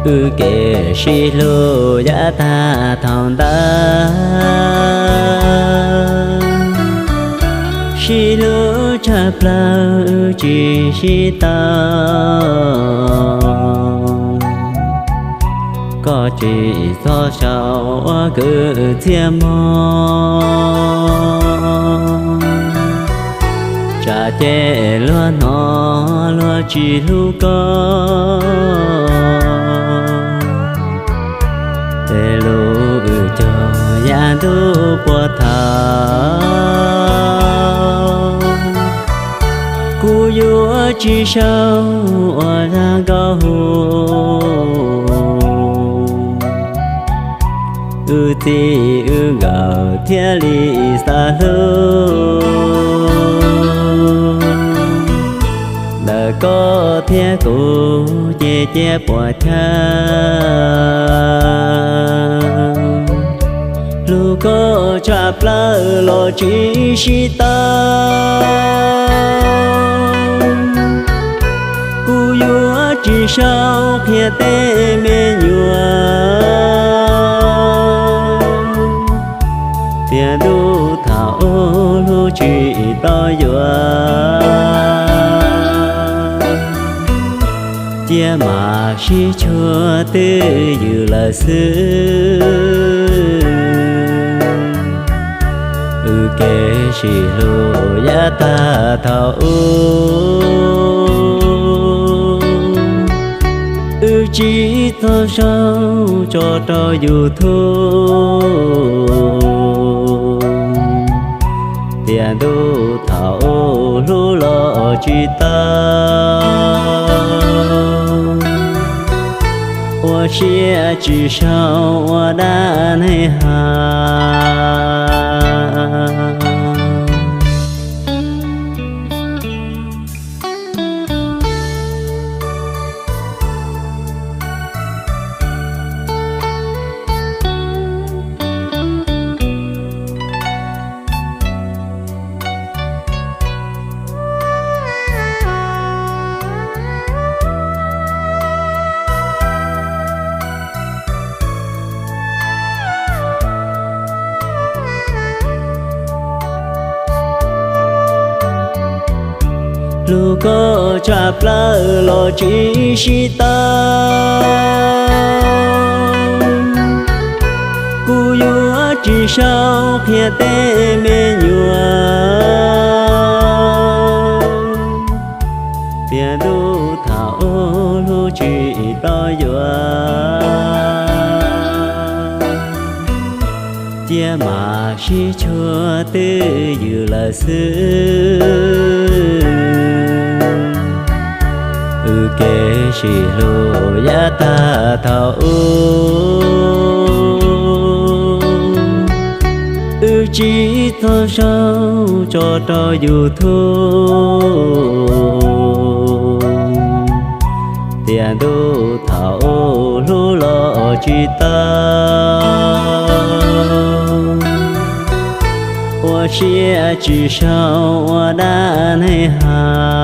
Wb kev sib hlub yav tag thaum ntawd, sib hlub tshaj plaws wb tsis sib tau. Koj tsis txhob sau ua kwv txhiaj mog, tsam ces luag hnov luag tsis hlub koj. Tej lus wb cog yav ntuj puag thaum, kuv yuav tsis sau ua zaj nkauj hu. Wb txij wb nkawm thiaj li xav hlub, ntawm koj thiab kuv ces cia puas chawj. Hlub koj tshaj plaws los tsis sib tau, kuv yuav tsis sau qhia tej me nyuam, tiam ntuj thaum ub hlub tsis tau yuav, cia mam sib tshuav twj ywm lawm xwb. Wb kev sib hlub yav tag thaum ub, wb tsis txhob sau tso rau YouTube, tiam ntuj thaum ub hlub los tsis tau, ua siab tsis sau ua dab neeg hais. Hlub koj tshaj plaws los tsis sib tau, kuv yuav tsis sau qhia tej me nyuam, tiam ntuj thaum ub hlub tsis tau yuav, cia mam sib tshuav twj ywm lawm xwb. Wb kev sib hlub yav tag thaum ub, wb tsis txhob sau tso rau YouTube, tiam ntuj thaum ub hlub los tsis tau, ua siab tsis sau ua dab neeg hais.